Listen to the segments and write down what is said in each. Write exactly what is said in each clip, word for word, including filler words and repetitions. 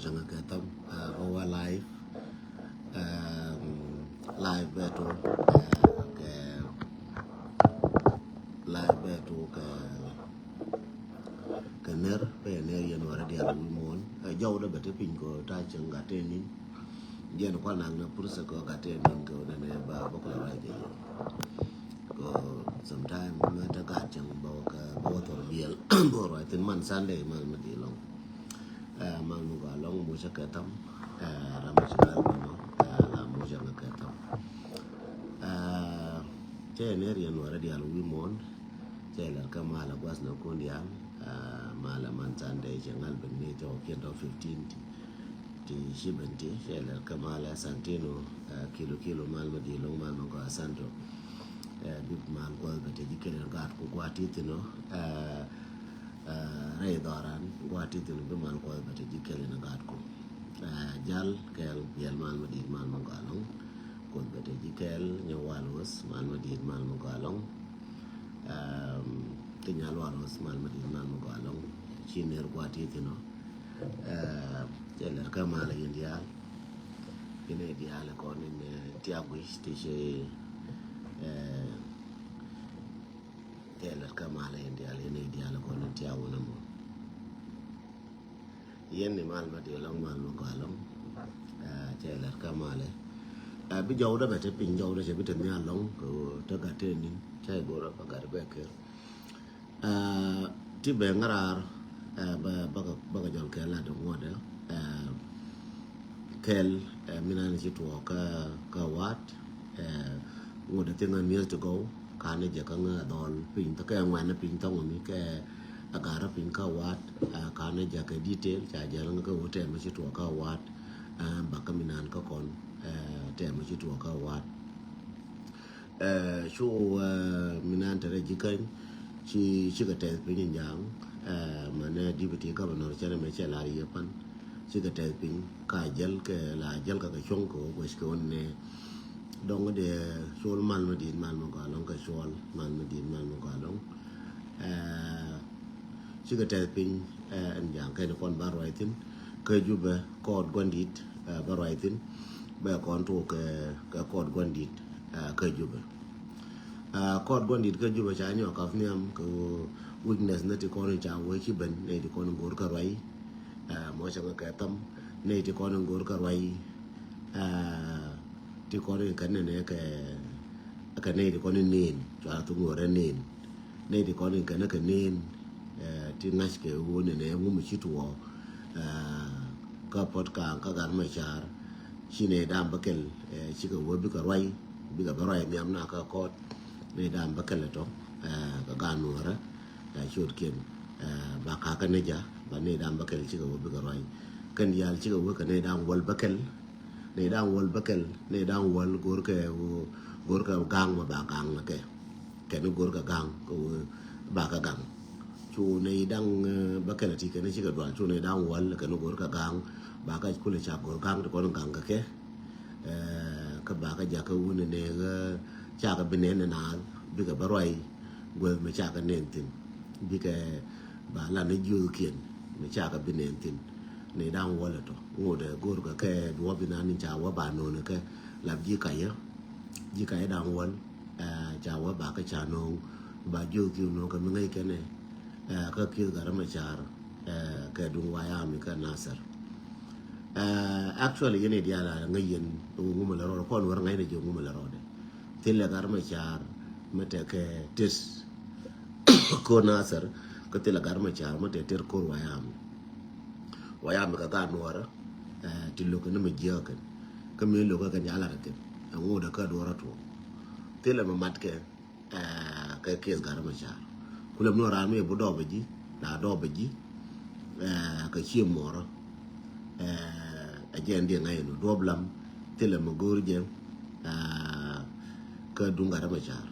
Cäŋ kɛ thäm, ɛ, bä wä live. Ɛm, live bɛ tok, ɛ, kɛ, live bɛ tok kɛ, kɛ ner, bɛ ner yɛn wä rɛ dial wi̱i̱ muɔ̱ɔ̱n. Ɛ, jɔw dɛ bɛ te piny kɔ ta̱a̱ cäŋ gat tɛ ni̱n. Jɛn kual nak na pursa kɔ gat tɛ ni̱n kɛ wä dɛ nɛ ba bä kula ruac kɛ yɛ. Kɔ sometime mɛ te gat cäŋ bä wä kɛ, bä wä thor biɛl, bä wä ruac thin man Sunday man mɛ di lɔŋ. Ɛ, mal mi gɔaa lɔŋ mucä kɛ thäm. Ɛ, ram mi ci gal bä nɔ. Ɛ, la mucä ŋa kɛ thäm. Ɛ, cɛ ni riɛn wä rɛ dial wi̱i̱ muɔ̱ɔ̱n. Cɛ lɛr kä mal a gua̱th na kun dial. Ɛ, mal a man Sunday cɛ ŋal ben ni tɔ kiɛn tɔ fifteen ti, ti ci ben ti. Cɛ lɛr kä mal a Santino. Ɛ, kilo kilo mal mi di lɔŋ mal mi gɔaa Santo. Ɛ, bi mal gua̱th bɛ te ji̱ kelen gat ku gua̱th ti thin ɔ. Ɛ, Ɛ, rɛy dhɔran gua̱a̱t ti thin bi mal Kuɔth bɛ te ji̱ kɛl in a gaat ku. Ɛ, jal kɛl biɛl mal ma di̱i̱t mal ma gɔaa lɔŋ. Kuoth bɛ te ji̱ kɛl nyɛ wal wäth mal ma di̱i̱t mal ma gɔaa lɔŋ. Ɛm, ti nyal wal wäth mal ma di̱i̱t mal ma gɔaa lɔŋ. Ci ner gua̱a̱t ti thin ɔ. Ɛ, cɛ lɛr kä mal a yin diaal. Yin ɛ diaal kɔn in, ɛ, tiak guic ti ci, ɛ, Cɛ lɛt kä mal in dial in in dial kɔn in tia wun amɔ. Yɛn ni mal ma dial lɔŋ mal ma gɔaa lɔŋ. Ɛ, cɛ lɛt kä mal in. Ɛ, bi jɔw dɛ bɛ te piny jɔw dɛ cɛ bi te nhial lɔŋ kɛ te gat te nin cɛ i gorɔ bɛ gat bɛ ker. Ɛ, ti bɛ ŋarar, ɛ, bɛ, bɛ kɛ, bɛ kɛ jɔl kɛ lat ŋuɔdɛ. Ɛ, kɛl, ɛ, minan ci tuɔɔk kä, kä wat. Ɛ, ŋuɔdɛ thing a mi̱eth ti gɔw. Kanɛ jɛ kä ŋä dhɔl piny thä kɛ ŋuɛn piny thä ŋuni kɛ a garä piny kä wat, a, kanɛ jɛ kɛ detail ca jɛ ŋä kɛ wä tɛmɛ ci tuɔɔk kä wat, a, bakä mi nan kä kɔn, a, tɛmɛ ci tuɔɔk kä wat. A, cu, a, mi nan tɛrɛ ji̱ käny ci, cikɛ tɛth piny in jaŋ, a, manɛ deputy governor cɛnɛ mɛ cɛ lar yɛ pan. Cikɛ tɛth piny ka jäl kɛ la jäl kɛ kɛ cuɔ̱ŋ kɛ wä guɛc kɛ wä nɛ. Dɔŋ dee cuɔl mal mi di̱i̱t mal mi gɔaa lɔŋ kɛ cuɔl mal mi di̱i̱t mal mi gɔaa lɔŋ. Ɛ, cikɛ tɛth piny, ɛ, ɛn ja̱a̱ŋ kɛn kɔn ba ruac thi̱n kä Jubɛ kɔɔt gua̱n di̱i̱t, ɛ, ba ruac thi̱n bɛ kɔn tok kɛ, kɛ kɔɔt gua̱n di̱i̱t, ɛ, kä Jubɛ. Ɛ, kɔɔt gua̱n di̱i̱t kä Jubɛ ca nyɔk kap nhiam kɛ weakness ni ti kɔn ca wee ci ben ni ti kɔn go̱o̱r kä ruac. Ɛ, mɔ cɛ ŋa kɛ thäm ni ti kɔn go̱o̱r kä ruac. Ɛ, ti kɔn in kɛn nɛnɛ kɛ, kɛ nɛy ti kɔn in nen cua thuk ŋuɔrɛ nen. Nɛy ti kɔn in kɛn kɛ nen, ɛ, ti ŋa̱c kɛ ɣöö nɛnɛ ŋum ci tuɔɔ, ɛ, kä puɔ̱t ka̱a̱ŋ kä gat mɛ ca̱r. Ci nɛy da̱a̱m bä kɛl, ɛ, cikɛ wee bikɛ ruac, bikɛ bä ruac nhiam na kä kɔt. Nɛy da̱a̱m bä kɛl ɛ tɔ, ɛ, kɛ gat nuɔrɛ. Ɛ, ciötkiɛn, ɛ, ba kakä ni ja̱ ba nɛy da̱a̱m bä kɛl cikɛ wee bikɛ ruac. Kɛn diaal cikɛ wee kɛ nɛy da̱a̱m wäl bä kɛl. Nɛy da̱ŋ wäl bä kɛl, nɛy da̱ŋ wäl go̱rkɛ, go̱rkɛ ga̱ŋ ma ba ga̱ŋ na kɛ. Kɛn go̱rkɛ ga̱ŋ kɛ wee ba kɛ ga̱ŋ. Cu nɛy da̱ŋ, ɛ, bä kɛl ti kɛn cikɛ dual cu nɛy da̱ŋ wäl kɛn go̱rkɛ ga̱ŋ ba kɛ kulɛ ca go̱r ga̱ŋ ti kɔn ga̱ŋ kɛ kɛ. Ɛ, kä ba kɛ jakä wun nɛ, ɛ, cakɛ bi nɛn nɛ naath bikɛ bä ruac guäth mi cakɛ nɛn thi̱n. Bikɛ ba lan ni jiöthkiɛn mi cakɛ bi nɛn thi̱n. Ni da̱ŋ wäl ɛ tɔ ŋot ɛ go̱rkɛ kɛ duɔ̱ɔ̱p inan in ca wä ba no̱o̱n kɛ lap ji̱ kacä. Ji̱ kacä da̱ŋ wäl, ɛ, ca wä ba kɛ ca no̱o̱ŋ ba jiöthkiɛn no̱o̱ŋ kɛ mi ŋäc kɛnɛ, ɛ, kä kieth gat rɛ mɛ car, ɛ, kɛ duŋ wayami kɛ Nasir. Ɛ, actually yɛn i̱ diaal a ŋäc yɛn ŋumɛ lɛ rɔɔdɛ kɔn wär ŋa̱cnɛ jɛ ŋumɛ lɛ rɔɔdɛ. Thilɛ gat rɛ mɛ car mɛ tɛkɛ tet ko̱r Nasir kä thilɛ gat rɛ mɛ car mɛ tɛkɛ tet ko̱r wayami. Wayami kɛ gat nuɔrä, ɛ, ti lo̱k ni mɛ jiäk kɛn kä mi lo̱k kɛn ca lat kɛn ɛ ŋot ɛ kä duɔrä tuɔɔk. Thilɛ mɛ mat kɛ, ɛ, kɛ kieth gat rɛ mɛ car. Kulɛ mi nɔ raan mi bu dɔɔpɛ ji̱ la dɔɔpɛ ji̱, ɛ, kɛ cie muɔrä, ɛ, ɛ jɛ ɛn diɛ ŋa̱c ɛn duɔ̱ɔ̱p lam thilɛ mɛ go̱o̱r jɛ, ɛ, kä duŋ gat rɛ mɛ car.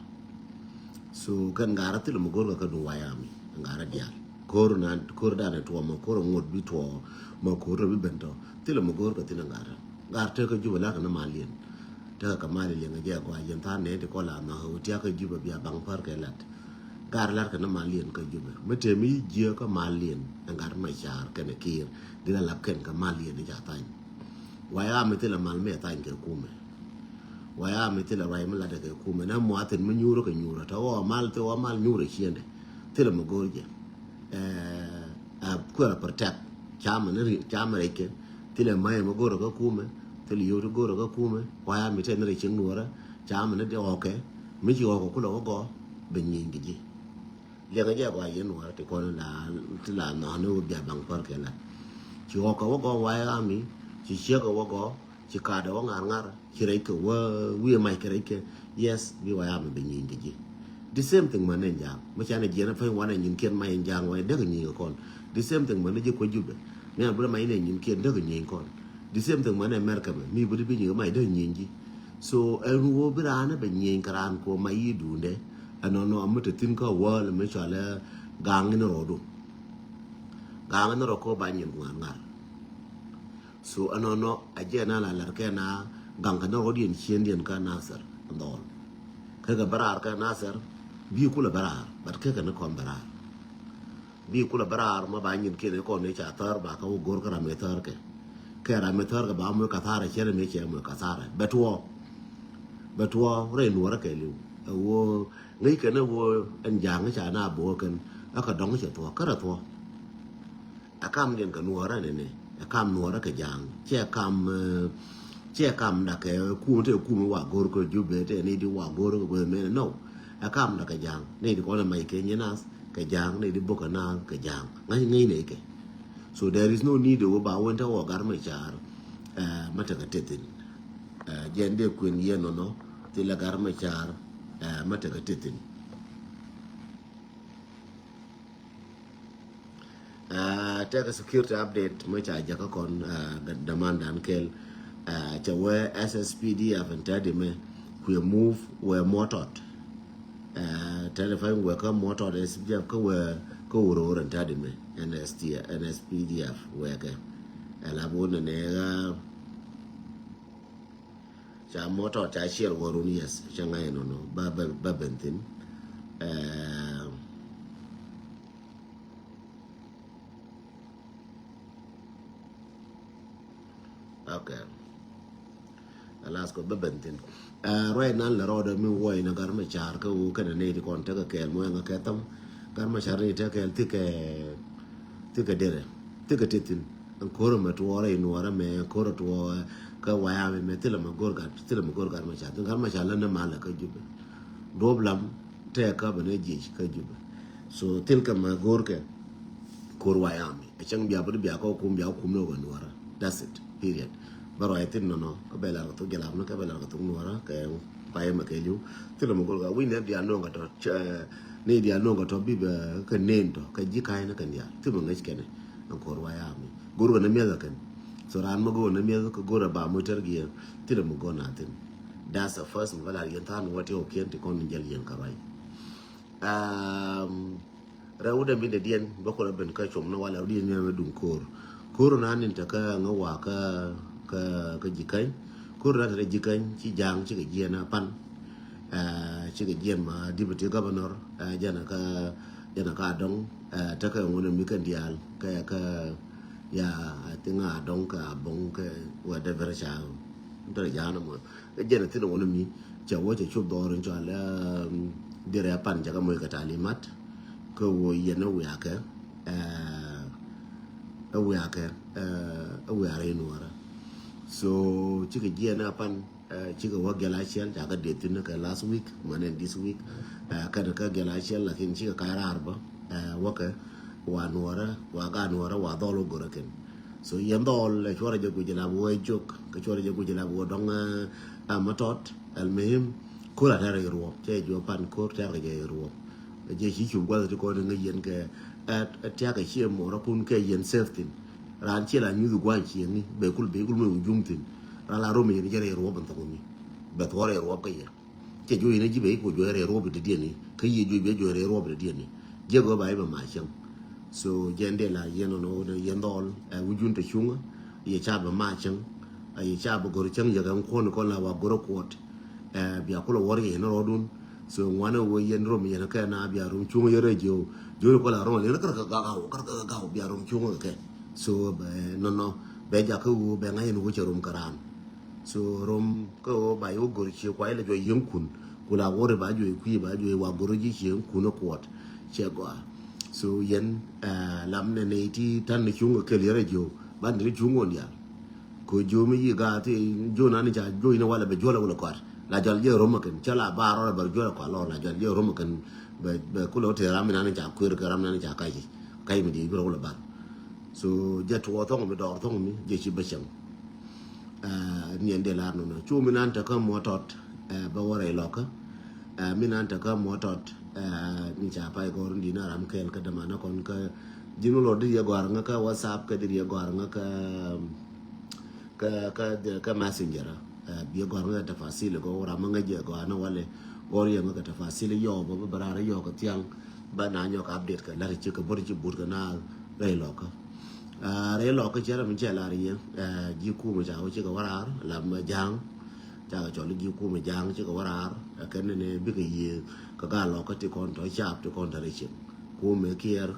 So kɛn gat rɛ thilɛ mɛ go̱o̱r kɛ kä duŋ wayami gat rɛ diaal. Ko̱r na ko̱r danɛ tuɔɔk mɛ ko̱r ŋot bi tuɔɔk mɛ ko̱r rɛ bi ben tɔ thilɛ mɛ go̱o̱r kɛ thilɛ gat rɛ. Gat rɛ tek kä Jubɛ la kɛ ni mal yɛn. Tekɛ kɛ mal liɛŋ jɛ gɔaa yɛn tha̱a̱ŋ nɛ ti kɔn la nhɔk ɛ wä tiak kä Jubɛ bia baŋ pär kɛ lat. Gat lar kɛ ni mal yɛn kä Jubɛ. Mi tëë mi jiɛ kä mal yɛn ɛn gat ma car kɛnɛ Kiir. Di la lap kɛn kä mal yɛn ni ca thany. Waya mi thilɛ mal mi thany kɛ kumɛ. Waya mi thilɛ ruac mi latɛ kɛ kumɛ. Nɛ muathin mi nyuurä kɛ nyuurä. Tɛ wä mal thilɛ wä mal nyuurä ciendɛ. Thilɛ mi go̱o̱r jɛ. Ɛ, ɛ, kuɛrɛ protect. Camɛ ni ri-, camɛ rɛc kɛ. Thilɛ mayɛ mi go̱o̱rä kä kumɛ. Thilɛ yio̱w ti go̱o̱rä kä kumɛ. Waya mi tɛ ni rɛc cieŋ nuɔrä. Camɛ ni di ɣɔkɛ. Mi ci ɣɔkɛ kulɛ wä gɔɔ. Bɛ nyieeny kɛ ji̱. Liɛŋɛ jɛ gɔaa yɛn wä ti kɔn la ti la nɔni wä bia baŋ pär kɛ la. Ci ɣɔk kɛ wä gɔɔ wayɛ ami, ci ciek kɛ wä gɔɔ, ci kaat wä ŋar ŋar, ci rɛc kɛ wä wiɛ mac kɛ rɛc kɛ. Yes, bi wayɛ ami bɛ nyieeny kɛ ji̱. The same thing mani jaŋ. Mi canɛ jiɛn a pɛny wanɛ nyin kiɛn mac in jaŋ wayɛ dek nyieeny kɛ kɔn. The same thing mani ji̱ kuɛ Jubɛ. Mi an bi rɛ mac inɛ nyin kiɛn dek nyieeny kɔn. The same thing mani America mɛ. Mi bi di bi nyieeny kɛ mac dek nyieeny ji̱. So ɛn wä bi raan bɛ nyieeny kɛ raan kuɔ mac yi duundɛ. Ɛnɔnɔ a mi te thi̱n kä wäl mi cɔalɛ gaŋ in rɔɔdu. Gaŋ in rɔɔd kɔ ba nyin ŋuan ŋar. So ɛnɔnɔ a jɛ na la lar kɛ na gaŋ kɛ ni rɔɔd yɛn cien yɛn kä Nasir ɛn dhɔl. Kɛ kɛ bɛ raar kä Nasir bi kulɛ bɛ raar, but kɛ kɛ ni kɔn bɛ raar. Bi kulɛ bɛ raar ma ba nyin kiɛn kɔn ni ca thär ba kä wä go̱r kä ram mi thär kɛ. Kɛ ram mi thär kɛ ba mɔ kathara cɛ ram mi cɛ mɔ kathara. Bɛ tuɔ. Bɛ tuɔ rɛy nuɔrä kɛ liw. Ɛ wä ŋäc kɛn ɛ wä ɛn ja̱a̱ŋ ca na bo̱o̱ kɛn. Ɛ kɛ dɔ̱ŋ cɛ thuɔ̱k kärɛ thuɔ̱k. Ɛ kam diɛn kɛ nuɔrä nɛnɛ. Ɛ kam nuɔrä kɛ ja̱a̱ŋ. Cɛ kam, eh, cɛ kam dakɛ kum te kum wa go̱r kɛ Jubɛ te ni di wa go̱r kɛ guɛ mɛnɛ. No. Ɛ kam dakɛ ja̱a̱ŋ. Ni di kɔn ɛ mac kɛ nyi nath kɛ ja̱a̱ŋ. Ni di bok kɛ nath kɛ ja̱a̱ŋ. Ŋäc ŋäc nɛ kɛ. So there is no need ɛ wä ba wen te wä gar mɛ car. Eh, mɛ tekɛ tethin. Eh, jɛn dee kuën yɛn nɔnɔ. Thilɛ gar mɛ car. Eh, mɛ tekɛ tethin. Ah, tekɛ security update mi ca jakä kɔn, ah, daman dan kel. Ah, cɛ wee S S P D F in tɛdi mɛ kuɛ move wee motɔt. Ah, tɛdi fany wee kä motɔt S P D F kä wee kä wuror in tɛdi mɛ N S T, N S P D F wee kɛ. Ɛla bi wun nɛ nɛ ɣä. Ca motɔ ca ciɛl wä run, yes, ca ŋa̱c nɔnɔ ba, ba, ba ben thin. Eh, okay. Alas kɔ ba ben thin. Eh, right now la rɔɔdɛ mi wuɔy na gar mɛ car kä wu kɛnɛ nɛy ti kɔn tekɛ kɛɛl muɛŋ kɛ thäm. Gar mɛ car ni tekɛ kɛɛl thikɛ, thikɛ derɛ, thikɛ tethin. Ɛn ko̱r ɛmɛ tuɔɔrɛ i̱ nuɔɔrɛ mɛ ko̱r ɛ tuɔɔrɛ kä wayami mɛ thilɛ mɛ go̱r gat, thilɛ mɛ go̱r gat mɛ ca. Gat mɛ ca lä ni malɛ kä Jubɛ. Duɔ̱p lam tɛɛ kä bɛ ni jiec kä Jubɛ. So thil kɛ mɛ go̱r kɛ ko̱r wayami. Ɛ cäŋ bia bä di bia kä kum bia kum ni wä nuɔɔrɛ. That's it. Period. Bä ruac thin nɔnɔ kä bɛ lar kɛ thuk jɛ lam ni kä bɛ lar kɛ thuk nuɔɔrɛ kɛ payɛ mɛ kɛ liw. Thilɛ mɛ go̱r gat wi̱c ni diaal no̱o̱ŋ kɛ tɔ, eh, ni diaal no̱o̱ŋ kɛ tɔ bi bɛ kɛ nen tɔ kɛ ji̱ ka̱ny ni kɛ diaal. Thilɛ mɛ ŋäc kɛnɛ. Ɛn ko̱r wayami. Go̱r kɛ ni miɛth kɛ kɛn. So raan mi go̱r ni miɛth kɛ go̱r ɛ ba mi tɛr giɛ. Thilɛ mi go̱r na thin. That's the first mi bä lar yɛn than wä ti ɔ kiɛn ti kɔn ni jɛl yɛn kɛ ruac. Um, rɛw wä dɛ mi dɛ diɛn bä kɔn ɛ ben kä com ni walɛ wä diɛn mi ɛ duŋ ko̱r. Ko̱r na nin te kä ŋä wa kä, kä, kä Jikäny. Ko̱r na te kä Jikäny ci ja̱a̱ŋ cikɛ jiɛn a pan. Eh, cikɛ jiɛn ma deputy governor, eh, jɛn a kä, jɛn a kä Adɔŋ, eh, tekɛ ŋun mi kɛn diaal, kɛ, kɛ, ya, I think Adɔŋ kɛ Abɔŋ kɛ whatever ca, tɛrɛ ja̱a̱n mɔ. Kɛ jɛn a thin ŋun mi, cɛ wä cɛ cup dhɔr in cɔal, eh, dirɛ pan cɛ kɛ mɔc kɛ talimat, kɛ wä yɛn a wiakɛ, eh, a wiakɛ, eh, a wiakɛ in wara. So, cikɛ jiɛn a pan, Eh, cikɛ wä gɛl a ciɛl, ca kɛ dee thin kɛ last week, mɛn in this week. Eh, kɛn kä gɛl a ciɛl, lakin cikɛ ka̱ raar bä. Eh, wäkɛ, wa nuɔrä, wa ga nuɔrä, wa dhɔl wä görä kɛn. So, yɛn dhɔl, eh, cuɔrɛ jɛ guic la bi wä jok, kɛ cuɔrɛ jɛ guic la bi wä dɔŋ, eh, eh, ma tɔt, al muhim, ko̱r a tɛr kɛ ruɔp, cɛ juɔ pan ko̱r tɛr kɛ jɛ ruɔp. Jɛ ci cup guath ti kɔn ŋäc yɛn kɛ, eh, eh, tiak kɛ ciɛ mɔrä kun kɛ yɛn safe thin. Raan ciɛ la nyuth gua̱a̱ny cieŋni, bɛ kul, bɛ kul mi wujum thin. Raan la rom yɛn jɛ rɛy ruɔp in thok mi. Bɛ thuɔr rɛy ruɔp kä yɛ. Cɛ juɔc yɛn ji̱ bɛ ikɔ juɔc rɛy ruɔp in te diɛn ni. Kä yɛ juɔc bɛ juɔc rɛy ruɔp in te diɛn ni. Jɛ gɔ ba i̱ bɛ ma cäŋ. So, jɛn dee la yɛn nɔnɔ wä yɛn dhɔl, eh, wujun te cuŋä. Yɛ ca bɛ ma cäŋ. Eh, yɛ ca bɛ gɔr cäŋ yɛ kɛ kuɔn kɔn la wa gɔr kuɔt. Eh, bia kulɛ wuɔr yɛ yɛn rɔɔdun. So ŋuan ɛ wee yɛn rom yɛn kɛ na bia rom cuŋ yɛ rɛ jiw. Jiw kɔ la rom lɛ kar kɛ gagaw, kar kɛ gagaw bia rom cuŋ kɛ. So bɛ nɔnɔ bɛ jakä wee bɛ ŋa̱ yɛn wee cɛ rom kɛ raan. So rom kä ɣöö ba yɛ wä go̱r cie kuay lɛ juɔc yieŋ kun. Ku la wä ri ba juɔc kui̱ ba juɔc wa go̱r ji̱ cie kun kuɔt. Cɛ gɔaa. So yɛn lam nɛ nɛ ti tan ni cuŋ kɛ kɛl yɛrɛ jiw. Ban ni cuŋ wä dial. Ko jiw mi yi gaa ti jiw na ni ca jiw ni wala bɛ juɔl wala kɔat. La jɔl jiɛ rom kɛn cɛ la ba rɔ bɛ juɔl kɔat lɔ la jɔl jiɛ rom kɛn bɛ bɛ kulɛ wä ti ram mi na ni ca kuer kɛ ram na ni ca kaci. Kaci mi di bi rɔ wala ban. So jɛ tuɔ thɔŋ mi dɔɔr thɔŋ mi jɛ ci bɛ cɛŋ. Niɛn dee lar nɔnɔ cu mi nan tekä muɔ tɔt bɛ wä rɛy lɔkä. Mi nan tekä muɔ tɔt mi ca pay gɔr ndi na ram kɛɛl kä dämanä kɔn kä ji̱n wä lɔ di riɛ gɔar ŋä kä WhatsApp kä di riɛ gɔar ŋä kä kä kä kä messenger. Biɛ gɔar ŋä kä tafasil gɔ ram ŋä jɛ gɔar na wale gɔr yɛ ŋä kä tafasil yɔ bä bä rar yɔ kä thiaŋ. Bä na nyɔk update kä lar ci kä bor ci but kä na rɛy lɔkä. Rɛy lɔkä cɛ ram cɛ lar yɛ ji̱ kumɛ ca wä ci kä wä rar lam ja̱a̱ŋ. Ca kɛ cɔl ji̱ kumɛ ja̱a̱ŋ ci kɛ wä raar kɛn ni bikɛ yiëë kɛ gaa lɔkä ti kɔn tɔ caap ti kɔn tɔ rɛ cieŋ. Kumɛ kiɛɛr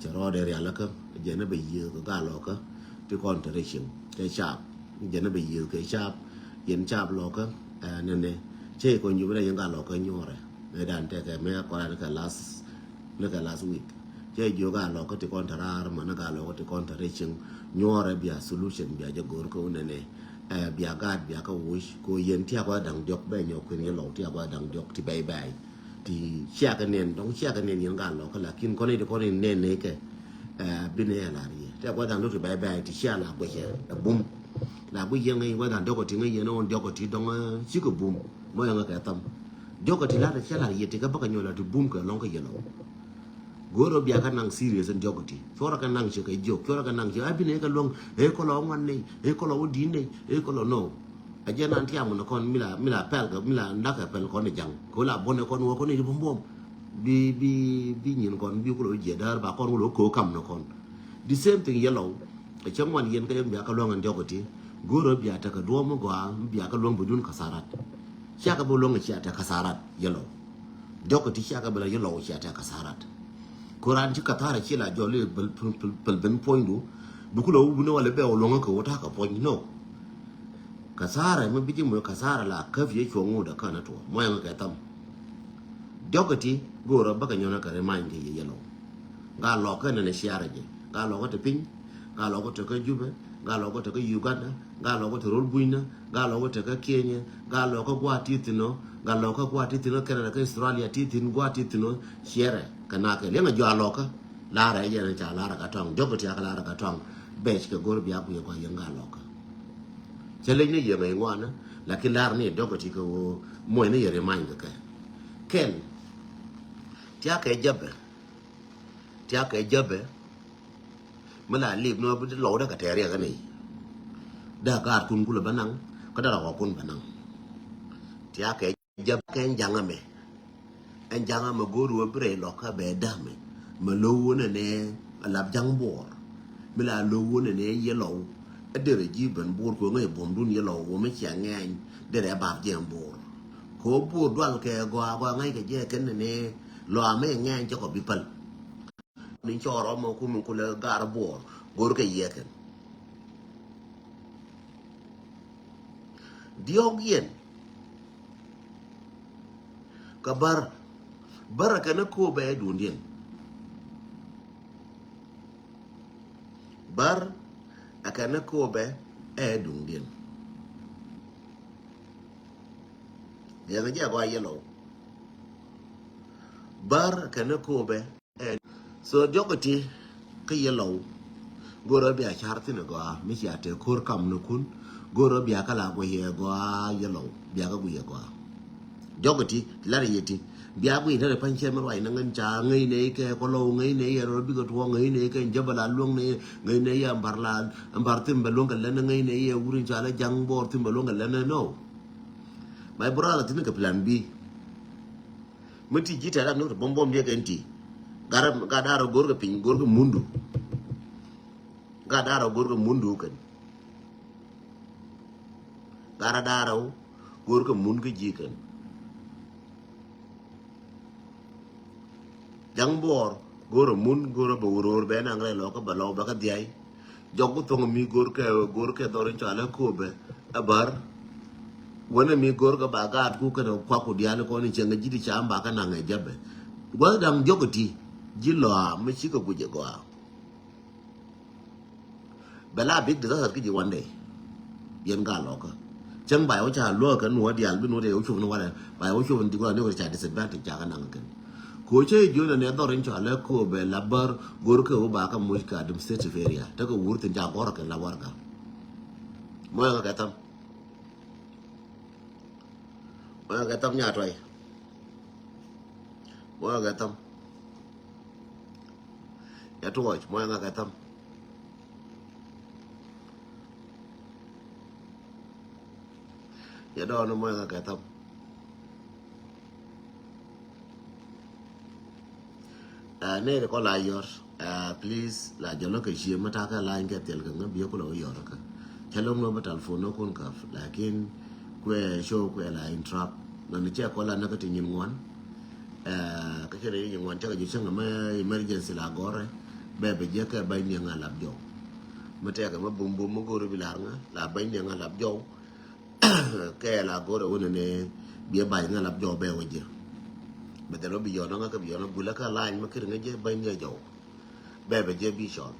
cɛ rɔɔdɛ rialikä jɛn bɛ yiëë kɛ gaa lɔkä ti kɔn tɔ rɛ cieŋ kɛ caap. Jɛn bɛ yiëë kɛ caap yɛn caap lɔkä nɛnɛ cɛ kɔn jubɛ yɛn gaa lɔkä nyuɔrɛ. Mɛ dan tɛkɛ mɛ kɔran kɛ las ni kɛ last week. Cɛ jiök a lɔkä ti kɔn te raar mani gaa lɔkä ti kɔn te rɛ cieŋ nyuɔrɛ bia solution bia jɛ go̱o̱r kä wunɛ nɛ. Bia gaat bia kä wuc ko yɛn tiak wa daŋ diɔk bɛ nyɔk kuin yɛ lɔw tiak wa daŋ diɔk ti bɛy bɛy. Ti ciak kɛ nɛn dɔŋ ciak kɛ nɛn yɛn gaa lɔkä lakin kɔn iti kɔn in nɛn nɛ kɛ. Bi nɛ yɛ lar yɛ tiak wa daŋ diɔk ti bɛy bɛy ti ciak la guɛcɛ ɛ bum. La guic yɛn ŋäc wa daŋ diɔk ti ŋäc yɛn ɣän diɔk ti dɔŋ cikɛ bum. Mɔ yɛn ŋä kɛ tham. Diɔk ti lar ti ciak lar yɛ ti kɛ bäkɛ nyɔk la ti bum kɛ lɔŋ kɛ yɛ lɔw. Go̱o̱rä bia kä naŋ serious in diɔk ti cuɔrä kɛ naŋ cɛ kɛ jiök cuɔrä kɛ naŋ cɛ a bi nɛ kɛ luäŋ. Ëë kɔlɔ ŋuan nɛy ëë kɔlɔ wä di̱t nɛy ëë kɔlɔ no. A jɛ nan tiam ni kɔn mi la mi la pɛl kɛ mi la nak kɛ pɛl kɔn ni jaŋ kɛ wä la buɔn ni kɔn wä kɔn ni di buɔm buɔm. Bi bi bi nyin kɔn bi kulɔ jiɛ däär ba kɔn wä lɔ ko̱o̱ kam ni kɔn. The same thing yellow. Ɛ cɛ ŋuan yɛn kä yɛn bia kä luäŋ in diɔk ti go̱o̱rä bia tekɛ duɔ̱ɔ̱m mi gɔaa bia kä luäŋ bi dun kasarat. Ciakɛ bi luäŋ cia tekɛ kasarat yellow. Diɔk ti ciakɛ bi la yellow cia tekɛ kasarat. Koran ci kathara ci la jɔl i̱ pɛl ben puɔ̱nydu. Bi kulɛ wubini walɛ bɛ wä luɔ̱ŋä kɛ wä ta̱kä puɔ̱ny no. Kathara mi bi ji̱ muɔ̱c kathara la käp yɛ cuɔ̱ŋ wudɛ känä tuɔ muɔ̱c ŋä kɛ tham. Diɔk ti go̱o̱rä bäkɛ nyɔnä kɛ rimany kɛ yɛ yɛlɔw. Gaa lɔkä nɛnɛ ciarɛ jɛ gaa lɔkä ti piny. Gaa lɔkä ti kä Jubɛ. Gaa lɔkä ti kä Uganda. Gaa lɔkä ti rol bui̱nä. Gaa lɔkä ti kä Kenya. Gaa lɔkä gua̱a̱ ti thi̱n ɔ. Gaa lɔkä gua̱a̱ ti thi̱n ɔ kɛnɛ kä Australia ti thi̱n gua̱a̱ ti thi̱n ɔ. Ciɛrɛ kɛ nakɛ liɛŋɛ jɔa lɔkä. Laarɛ yɛn ca laarɛ ka tɔŋ diɔk ti ak laarɛ ka tɔŋ. Bɛc kɛ go̱r bia kuiɛ kua yɛn gaa lɔkä. Cɛ lec ni yɛn ŋäc ŋuanä. Lakin laarɛ ni diɔk ti kɛ ɣöö muɔ̱cni yɛ rimany kɛ kɛ kɛl. Tiakɛ jäpɛ. Tiakɛ jäpɛ. Mi la lip ni wä bi lɔw dä kɛ tɛɛr yɛ kɛ ni. Dä gaar kun kulɛ bä naŋ kä dä rɔk kun bä naŋ. Tiakɛ jäpɛ kɛ ɛn jaŋä mɛ. Ɛn jaŋä mɛ go̱o̱r wä bi rɛy lɔk kä bɛ dämɛ. Mɛ lo̱w wä nɛ nɛ a lap jaŋ buɔɔr. Mi la lo̱w wä nɛ nɛ yɛ lɔw. Ɛ derɛ ji̱ ben buɔɔr kuɛ ŋäc buɔ̱mdun yɛ lɔw wä mi cia ŋɛɛny derɛ bap jiɛn buɔɔr. Kɛ wä buɔɔr dual kɛ gɔaa gɔaa ŋäc kɛ jɛ kɛn nɛ nɛ lɔ amɛ ŋɛɛny cɛ kɔ bi päl. Ni cɔɔr ɔmɔ kum in kulɛ gar buɔɔr go̱r kɛ yiɛkɛn. Diɔ̱k yɛn kɛ bär bär kɛn ɛ ko̱o̱pɛ ɛ duundiɛn. Bär ɛ kɛn ɛ ko̱o̱pɛ ɛ duundiɛn. Yɛn jɛ gɔaa yɛlɔw. Bär ɛ kɛn ɛ ko̱o̱pɛ. So diɔk ti kä yɛ lɔw. Go̱rä bia car thin ɛ gɔaa mi cia te ko̱r kam ni kun. Go̱rä bia kä la guiyɛ gɔaa yɛ lɔw bia kä guiyɛ gɔaa. Diɔk ti lar yɛ ti bia guiy nɛrɛ pa̱ny cɛ mi ruac ni ŋän ca ŋäc nɛ kɛ kɔ lɔw ŋäc nɛ yɛ rɔ bikɛ tuɔ ŋäc nɛ kɛ jɛ bä la luäŋ nɛ ŋäc nɛ yɛ mbar la mbar thin bɛ luäŋ kɛ lɛn ŋäc nɛ yɛ wur in ca la jaŋ bɔɔr thin bɛ luäŋ kɛ lɛn nɛ no. My brother thin kɛ plan B. Mi ti ji̱ tɛ̈t rak ni ti buɔ̱m buɔ̱m diɛ kɛn ti. Gat daa rɔ go̱r kɛ piny go̱r kɛ mundu. Gat daa rɔ go̱r kɛ mundu kɛn. Gat daa rɔ go̱r kɛ mun kä ji̱ kɛn. Jaŋ buɔɔr go̱o̱rä mun go̱o̱rä bɛ wuror bɛ naŋ rɛy lɔkä bɛ lɔw bɛ kä dhiay. Jɔk ku thoŋ mi go̱o̱r kɛ go̱o̱r kɛ dhɔr in cɔalɛ Kööbɛ ɛ bär. Wänɛ mi go̱o̱r kɛ ba gaat ku kɛnɛ kuak ku diaal kɔn in cieŋ ji̱ ti cam ba kä naŋ ɛ jäpɛ. Gua̱th daŋ jɔk ɛ ti ji̱ lɔaa mi cikɛ guic ɛ gɔaa. Bɛ la big disaster kä ji̱ one day. Yɛn gaa lɔkä. Cäŋ ba yɛ wä ca luäk kɛ nuɔ diaal bi nuɔ diaal yɛ wä cup ni walɛ ba yɛ wä cup ni dik walɛ ni wä ca disadvantage ca kä naŋ kɛn. Ko cä jiön anɛ dhɔr in cɔalɛ Kööbɛ la bär go̱o̱r kɛ wä ba kä muc kɛ administrative area tekɛ wur thin ca gɔr kɛn la warɛga. Mɔyɛ ŋa kɛ tham. Mɔyɛ ŋa kɛ tham nya tuay. Mɔyɛ ŋa kɛ tham. Ya tuɔc mɔyɛ ŋa kɛ tham. Ya dɔɔn mɔyɛ ŋa kɛ tham. Aa, nɛy ti kɔn la yɔr, aa, please la jɔlä kɛ cie mi ta̱a̱ kɛ lany kɛ thil kɛ ŋä biɛ kulɛ wä yɔr kä. Cä lo̱ŋ nɔ bä telephone nɔ kun kap lakin kuɛ show kuɛ la interrupt. Nɔ ni cɛ kɔn la näk kä ti nyin ŋuan. Aa, kä cɛ rɛ nyin ŋuan cä kɛ ji̱ cäŋ mɛ emergency la gɔrɛ. Bɛ bɛ jiɛ kɛ bany ni ŋa lap jɔw. Mi tɛkɛ mɛ bum bum mi go̱ri bi lar ŋa la bany ni ŋa lap jɔw. Kɛ la go̱rɛ wunɛ ni biɛ bac ŋa lap jɔw bɛ wä jiɛ. Bɛ dhɛl wä bi yɔn ŋa kɛ bi yɔn gulɛ kɛ lany mi kir ŋa jiɛ bany ni jɔw. Bɛ bɛ jiɛ bi cɔl.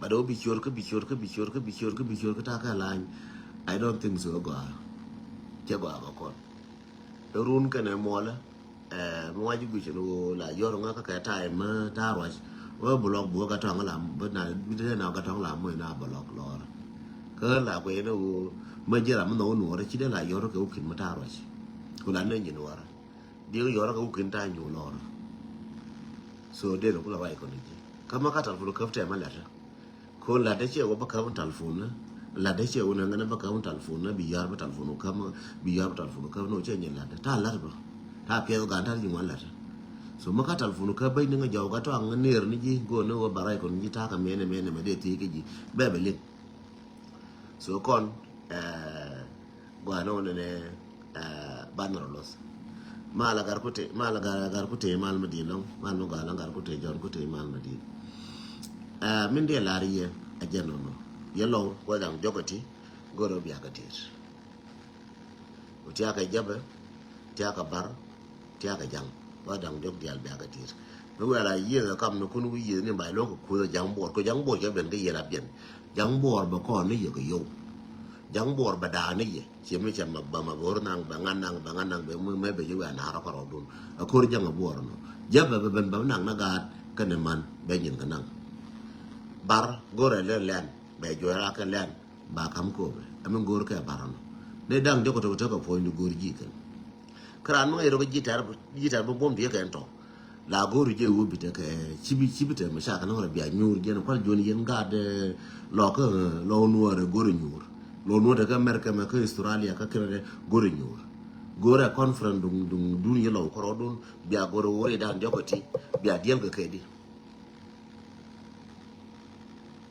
But wä bi cior kä bi cior kä bi cior kä bi cior kä bi cior kä ta̱a̱ kɛ lany. I don't think so gɔaa. Cɛ gɔaa kɛ kɔn. Run kɛnɛ muɔlɛ. Ɛ mi wac guic ni ɣöö la yɔr ŋä kä kɛ ta̱a̱ mɛ ta̱a̱ ruac. Wä block buɔ gatɔŋ la bä na bidɛ na gatɔŋ la moc na block lɔr. Kä la kuɛ ni ɣöö mɛ jiɛ la mi nhɔk nuɔrɛ ci dee la yɔr kɛ wä kin mɛ ta̱a̱ ruac. Ku la ni nyin wara. Diɛ yɔr kɛ wä kin ta̱a̱ nyu lɔr. So dee ni ku la ruac kɔn ni jiɛ kä mɛ ka telephone käp tɛmɛ lɛtɛ. Ko latdä cɛ wä bä käp telephone ni. Latdä cɛ wä ni ŋänä bä käp telephone ni bi yar bä telephone wä käp bi yar bä telephone wä käp ni wä cɛ nyɛ latdä. Ta lat bä. Ta piɛth gan ta ji̱ ŋuan lat. So mi ka telephone wä käp bä ni ŋä jɔw ka tɔaŋ ŋä ner ni ji̱ go ni wä baray kɔn ji̱ ta ka mɛnɛ mɛnɛ mɛ dee thiec kä ji̱. Bɛ bɛ liŋ. So kɔn, eh, gɔaa ni wä nɛnɛ, eh, banɛ rɔ loth. Mal a gar ku te, mal a gar, gar ku te mal mi di̱i̱t lɔŋ, mal mi gɔaa lɔŋ gar ku te, jɔn ku te mal mi di̱i̱t. Eh, min diɛ lar yɛ a jɛn nɔnɔ. Yɛ lɔw wä daŋ jɔk a ti go̱r wä biak a tiet. Ku tiak a jäpɛ, tiak a bar, tiak a jaŋ. Wä daŋ jɔk dial biak a tiet. Mi wɛl a yieth a kam ni kun wi̱i̱ yieth ni bay luɔk a kuoth a jaŋ buɔr. Ko jaŋ buɔr cɛ ben kä yieth a biɛn. Jaŋ buɔr bɛ kɔn ni yɛ kɛ yow. Jaŋ buɔr bɛ daak ni yɛ. Ciɛ mi cɛ ma ba ma go̱r naŋ bɛ ŋa̱n naŋ bɛ ŋa̱n naŋ bɛ mi mɛ bɛ ji̱ wɛ a na̱a̱r a kɔrɔk dun. A ko̱r jaŋ a buɔr nɔ. Jɛ bɛ bɛ ben bɛ naŋ na gaat kɛnɛ man bɛ nyin kɛ naŋ. Bar go̱r ɛ lɛ lɛn bɛ juɛɛr a kɛ lɛn ba kam ko̱o̱pɛ. Ɛ mi go̱r kɛ bar nɔ. Dee daŋ jɛ kɔ tɔk tɔk a puɔ̱ny ni go̱r ji̱ kɛn. Kä raan mi ŋäc rɔ kä ji̱ tɛr, ji̱ tɛr bi buɔ̱m ti yɛ kɛn tɔ. La go̱o̱ri jɛ wä bi tekɛ ci bi, ci bi te mɛ ca kɛ nɔŋ rɛ bia nyuur jɛn kual juɔ̱n yɛn gaat, eh, lɔk kä, eh, lɔk nuɔɔr ɛ go̱o̱ri nyuur. Lɔk nuɔɔr tekɛ America mɛ kä Australia kä Canada go̱o̱ri nyuur. Go̱o̱rɛ conference duŋ, duŋ dun yɛ lɔk kɔrɔ dun bia go̱o̱ri wä ri dan jɔk ɛ ti bia diɛl kɛ kɛ di.